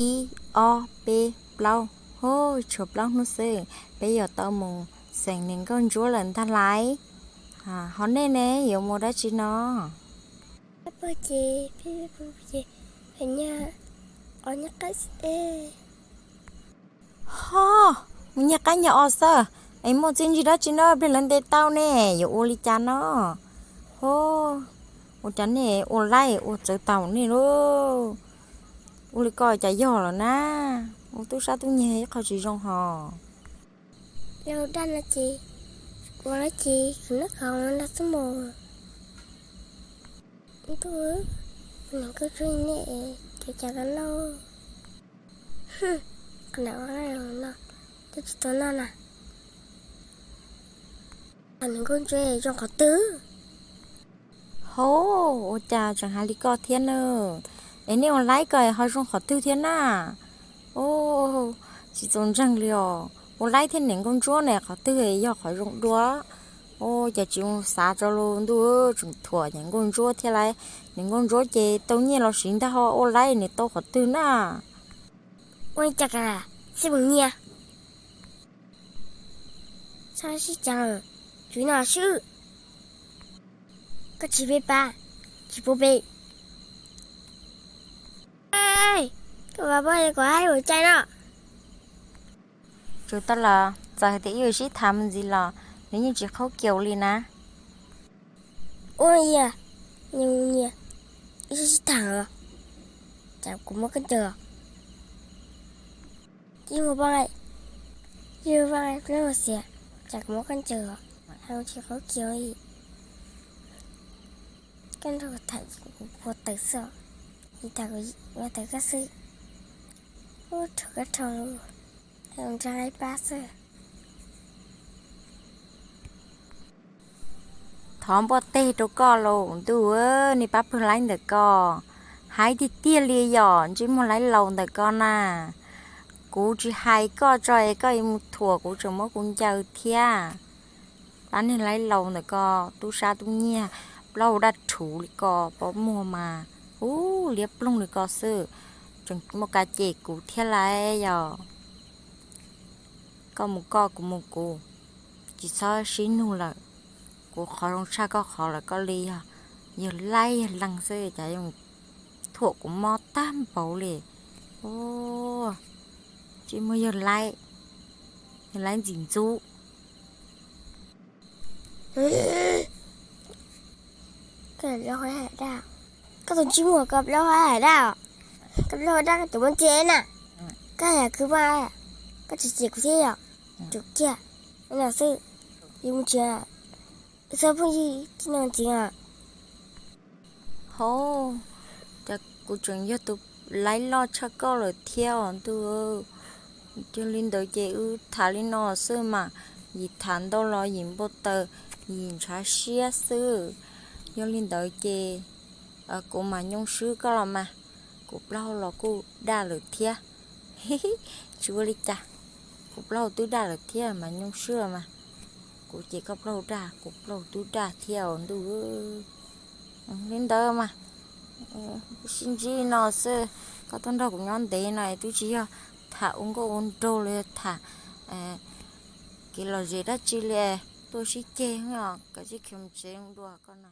Ib, ob, peb, plaub. Hu, tshuav plaub hnub xwb peb yuav tau mus xeem niam nkauj ntsuab lawm ntag lauj. Ho nej ne, yuav mus dab tsi no? Pog ces, pog ces, pheej nyiag os nyiag qaib. Ho, mus nyiag qaib nyiag os xwb, es muaj txiaj ntsig dab tsi no pliag lawv ntes tau ne, yuav ua li cas no? Ho, ua cas nej ua laib ua txawv tau nej lauj? Ua li ko cas yog lawm na? Ua tub sab tub nyiag ib qho tsis zoo hos. Yog dab no ces, ua lawm ces kuv noj qhov no xwb mos. Ntuj, niam nkauj ntsuab nej cov cas los lauj? Qhov niam no twb tsis tau noj na. Niam nkauj ntsuab zoo qhov twg? Ho, ua cas tseem hais li ko thiab na? Es nej ua laib ko ho zoo qhov twg thiab na? Tsis txaus ntseeg li os, ua laib thiab niam nkauj ntsuab ne qhov twg yog qhov zoo dua? Ua cas tsis xav tso los ntuj, tseem thuam niam nkauj ntsuab thiab lauj. Niam nkauj ntsuab ces tau nyiaj los siv ntag ho ua laib nws tau qhov twg na? Ua li cas, xij mus nyiag. Txhob sib cav, tswv no swb. Koj tsis pe pab, tsis pub pe. Koj vas poj kom haib ua cai no. Tsum tau los txawm hais tias ib sib tham mus ntxiv los nws yeej tsis qhaub kiag li na. Ua li, nyias ib sib tham, cas kuv muab koj ncaws. Ib mus poj, ib mus poj, xiav, cas kuv muab koj ncaws, hais tsis qhaub kiag li. Koj nrog kuv tham kuv ua tawm xwb, kuv ua tawm koj xwb. Ub, rhawv koj rhoo, nrog laib pab xwb. Thov npuaj teg rau koj los ntuj, nej pab pawg laib ntawm ko haib tiag tiag li yom, ntsej muag laib laus ntawm ko na. Kuv tsis hais koj tso es koj yuav mus thuam kuv tseem muab kuv ncaws thiab. Pab niag laib laus ntawm ko, tub sab tub nyiag, plaub hau daj rhuv li ko, pob muag mas ub liab ploog li ko xwb, tseem muaj kav cem kuv thiab lauj yom. Koj mus koj, kuv mus kuv, tsis txhob sib nug lawm. Kuv qhov zoo tshaj koj qhov lawm, koj li yog yawg laib yawg lees xwb cas yuav thuam kuv mob tag npaum li. Tsis muaj yawg laib, yawg laib ntxim ntxub. Koj tus ntsej muag koj plaub hau daj, koj plaub hau daj koj tus muab ntxias na. Koj yam khwv vaj, koj tsis cem kuv thiab yom? Tus kiag no xwb, yuav mus tsev, txhob pheej yig tib no ntxiv os. Hov, cas kuv tseem yog tus laib loj tshaj koj lawm thiab os ntuj. Yog li ntawd ces wb tham li no xwb mas, yim tham ntau los yim npau taws, yim ntshav siab xwb. Yog li ntawd ces kuv mam nyoo swb koj los mas, kuv plaub hau los kuj daj lawm thiab. Tsis ua li cas, kuv plaub hau twb daj lawm thiab mas nyoo swb los mas. Kuv ces koj plaub hau daj, kuv plaub hau twb daj thiab os ntuj. Li ntawd mas, sib ntsib no xwb, koj tuaj nrog kuv nyob ntev no es twb tsis yog tham ua nkauj ua nraug los yog tham kev lom zem dab tsi li, tuaj sib ceg os, kav tsij khiav mus tsev dua koj na.